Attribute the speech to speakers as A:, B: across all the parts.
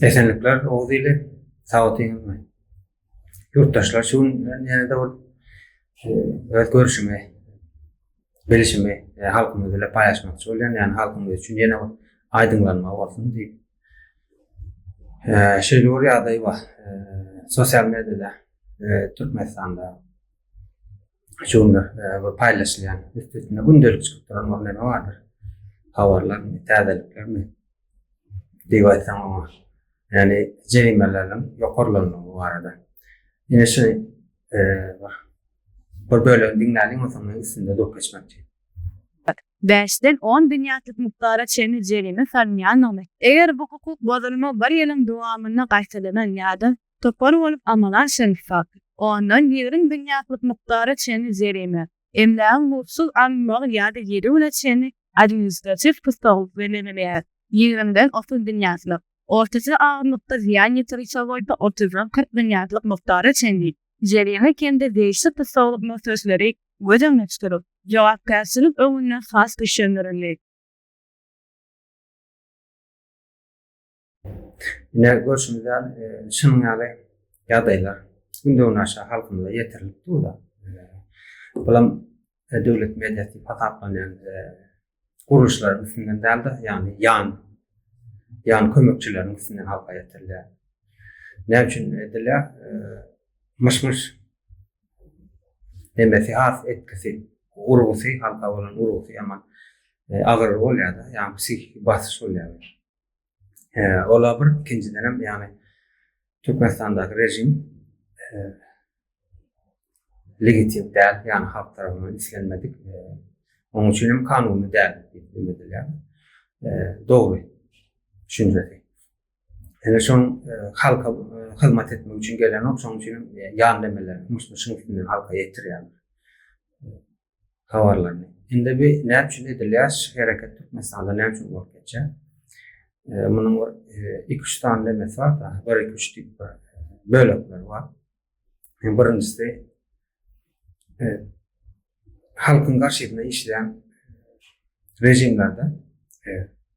A: Esenlikler Oguz ili sag otyňyzmy? Ýurtdaşlar şu gün men ýene-de bir öz görüşimi, bilişimi halkymyz bilen paýlaşmakçy bolýan, ýagny halkymyz üçin ýene bir aýdyňlanma bolsun diýip. Şeýle bir ýagdaý bar. Sosial mediada Türkmenistanda şu günler bir paýlaşylýan üst-üstüne gündelik çykyp duran bir neme bardyr. Habarlarmy, täzeliklermi? Diýip aýtsaň oňa. Ýagny jerimeleriniň ýokarlanmagy barada. Ine şu bir bir bölegini diňläliň onsoň men üstünde durup geçmekçi.
B: Bäşden on binýatlyk mukdara çenli jerime salynýandygyny, eger bu hukuk bozulma bir ýylyň dowamynda gaýtalanan ýa-da topar bolup amala aşyrylsa, ondan 20 binýatlyk mukdara çenli jerime, emlägiň muzdsuz alynmagy ýa-da ýedi güne çenli administratiw tussaglyk bellenilýär, ýigrimiden 30 binýatlyk, ortaça agyrlykda zyýan ýetirişe bolsa otuzdan 40 binýatlyk mukdara çenli jerime hem-de degişli tussaglyk möhletleri göz öňünde tutulyp, jogapkärçilik öňünde has güýçlendirildi.
A: Ine, görşümiz ýaly, şunuň ýaly ýagdaýlar günde-günaşa halkymyza ýetirilip dur-da. Bulam döwlet mediasy diýip hasaplanýan gurluşlaryň üstünden däl-de, ýagny ýan ýan kömekçileriň üstünden halka ýetirilýär. Näme üçin edilýär? Myş-myş nemesi has etkisi, urgusy, halka bolan urgusy ýaman agyr bolýar-da, ýagny psihiki basyş bolýar. Ola bir, ikinjidenem, ýagny Türkmenistandaky režim legitim däl, ýagny halk tarapyndan islenmedik, onuň üçin hem kanuny däl diýip neme edilýär. Dogry düşünjesi. Ýöne şoň halka hyzmat etmek üçin gelenok, şonuň üçin hem ýan nemeler, myş-myşyň üstünden halka ýetirýärler. Habarlaryny. Indi bi näme üçin edilýär şu hereket Türkmenistanda näme üçin bolup geçýär? Munuň bir iki-üç sany nemesi bar da, bir iki-üç diýip bir bölekleri bar. Birinjisi halkyň garşysyna işleýän režimlerde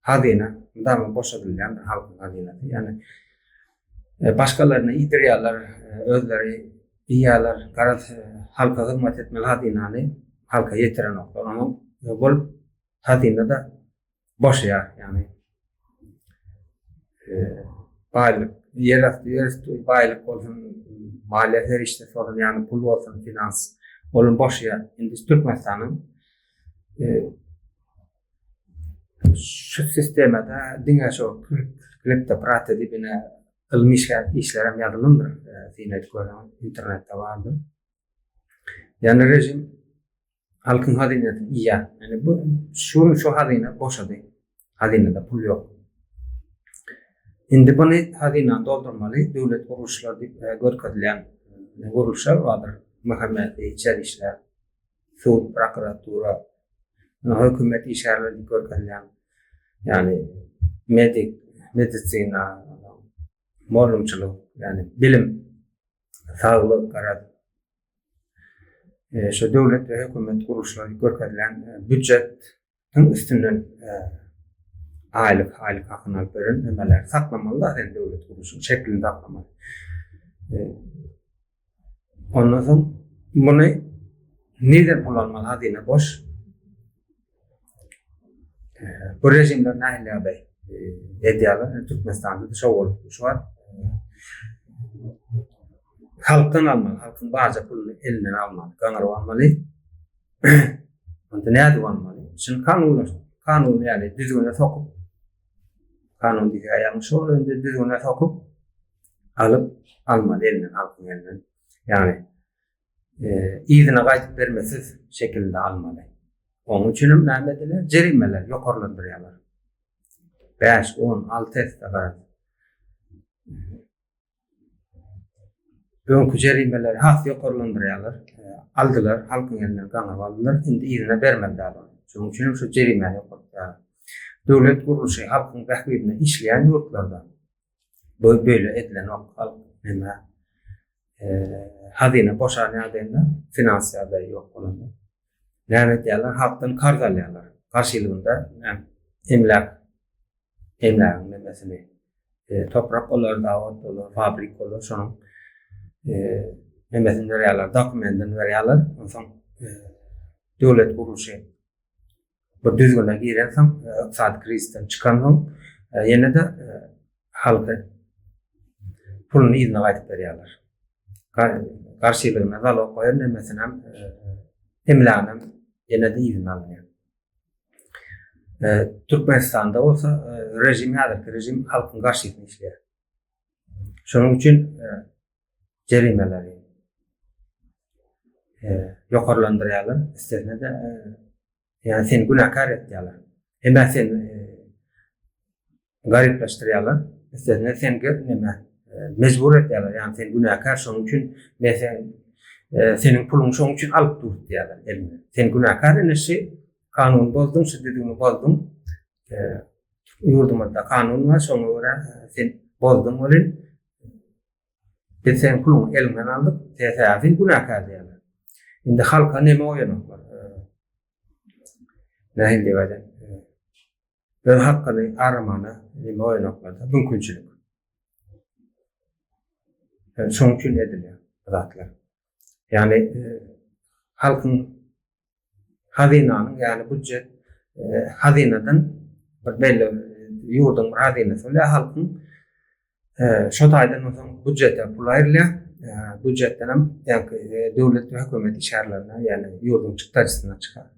A: hazyna mydama boşadylýandyr halkyň hazynasy. Ýagny başgalaryna iýdirýärler, özleri iýýärler. Garaz halka hyzmat etmeli hazynany halka ýetirenoklar. Onuň bolup hazyna-da boşaýar. Ýagny baýlyk, ýer asty, ýer üsti baýlyk bolsun, maliýe serişdesi bolsun, ýagny pul bolsun, finans, olam boşaýar. Indi Türkmenistanyň şu sistemada diňe şo kleptokratiýa diýip ine ylmy işgär işler hem ýazylandyr. Syn edip görseňiz internetde bardyr. Ýagny režim halkyň hazynasyny iýýär. Ýagny bu şu gün şu hazyna boşady. Hazynada pul ýok. Indi buny hazynany doldurmaly döwlet gurluşlary diýip görkezilýän gurluşlar bardyr. MHM, içeri işler, sud, prokuratura, hökümet işgärleri diýip görkezilýän, ýagny medik, medisina, mugallymçylyk, ýagny bilim, saglyk, garaz, şu döwlet we hökümet gurluşlary diýip görkezilýän býudjetiň üstünden aýlyk, aýlyk hakyny alyp beren nemeleri saklamaly-da sen döwlet gurluşyň şeklini saklamaly. Ondan soň muny nirden pul almaly hazyna boş. Bu rejimler nähili ýagdaý edýärler? Türkmenistanda da şo bolup şu wagt halkdan almaly, halkyň barja puluny elinden almaly, gaňryp almaly. Onda nädip almaly? Şuny kanunlaş, kanun ýaly düzgüne sokup, kanun diýse ýagny şol indi düzgüne sokup alyp almaly elinden halkyň elinden. Ýagny yzyna gaýdyp bermesiz şekilinde almaly. Onuň üçin hem näme edilýär? Jerimeler ýokarlandyrýarlar. 5, 10, 6 esse garaz. Öňki jerimeleri has ýokarlandyrýarlar. Aldylar, halkyň elinden gaňryp aldylar. Indi yzyna bermeli däl ony. Şonuň üçin hem şu jerimäni ýokarlatýarlar. Döwlet gurluşy halkyň bähbidine işleýän ýurtlarda Bu beýle edilenok halk neme hazyna boşan ýagdaýynda finans ýagdaýy ýok bolanda näme edýärler halkdan karz alýarlar garşylygynda emläk emlägiň nemesini. Toprak bolar, zawod bolar, fabrik bolar, şonuň nemesini berýärler, dokumentini berýärler. Onsoň döwlet gurluşy bir düzgüne girensoň, ykdysady krizisden çykansoň, ýene-de halky puluny yzyna gaýdyp berýärler. Garşylygyna zalog goýan nemesinem, emläginem ýene-de yzyna alynýar. Türkmenistanda bolsa režim häzirki režim halkyň garşysyna işleýär. Şonuň üçin jerimeleri ýokarlandyrýarlar, üstesine-de ýa seni günäkär etýärler. Hem-ä seni garyplaşdyrýarlar, üstesine seni neme mejbur etýärler, ýagny sen günäkär, şonuň üçin men sen seniň puluňy şonuň üçin alyp dur diýýärler eliňden. Sen günäkär ine şi kanuny bozduň, şu düzgüni bozduň. Ýurdumyzda kanun bar, şoňa görä sen bozduň welin biz seniň puluňy eliňden aldyk, sebäbi sen günäkär diýýärler. Indi halka neme goýanoklar? Nähili diýip aýdaýyn? Öz hakyny aramana neme goýanoklar-da, mümkinçilik. Şonuň üçin edilýär bu zatlar. Ýagny halkyň hazynanyň, ýagny býujet hazynadan bir belli ýurduň bir hazynasy bolýar, halkyň şo taýdan bolsa býujete pul aýrylýar. Býujetden hem ýaňky döwlet we hökümet işgärlerine, ýagny ýurduň çykdajysyna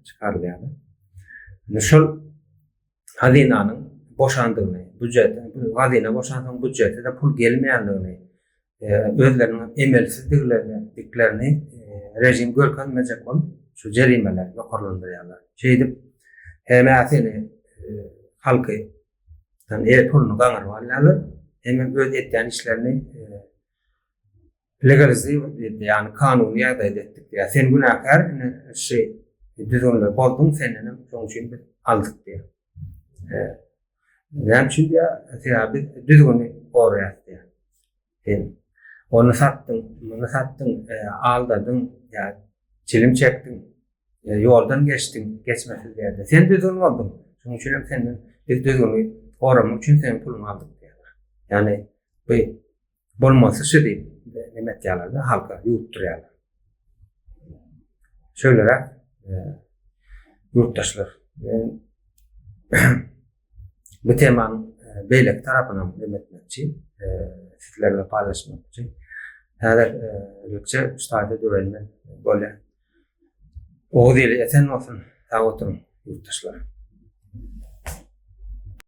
A: çykarylýar. Indi şol hazynanyň boşandygyny, býujet hazyna boşansoň býujete-de pul gelmeýändigini özleriniň emelsizdiglerini režim görkezmejek bolup şu jerimeleri ýokarlandyrýarlar. Şeýdip hem-ä seni halky el puluny gaňryp alýarlar, hemem öz etýän işlerini legalizirowat edýär, ýagny kanuny ýagdaýda etdik diýýär. Sen günäkär, ine şu düzgünleri bozduň, senden hem şonuň üçin biz aldyk diýýär. Näme üçin diýýär? Sebäbi biz düzgüni goraýarys diýýär. Sen ony satdyň, muny satdyň, aldadyň, ýa çilim çekdiň, ýoldan geçdiň, geçmesiz ýerde. Sen düzgün bozduň. Şonuň üçin hem senden biz düzgüni goramak üçin seniň puluňy aldyk diýýärler. Ýagny bu bolmasy şu diýip neme etýärler-de, halka ýuwutdyrýarlar. Şöýleräk ýurtdaşlar. Bu temanyň beýleki tarapynam neme etmekçi, sizler bilen paýlaşmakçy. Häzirlikçe şu taýda döwelmen bolýar. Oguz ili esen bolsun, sag oturyň ýurtdaşlar.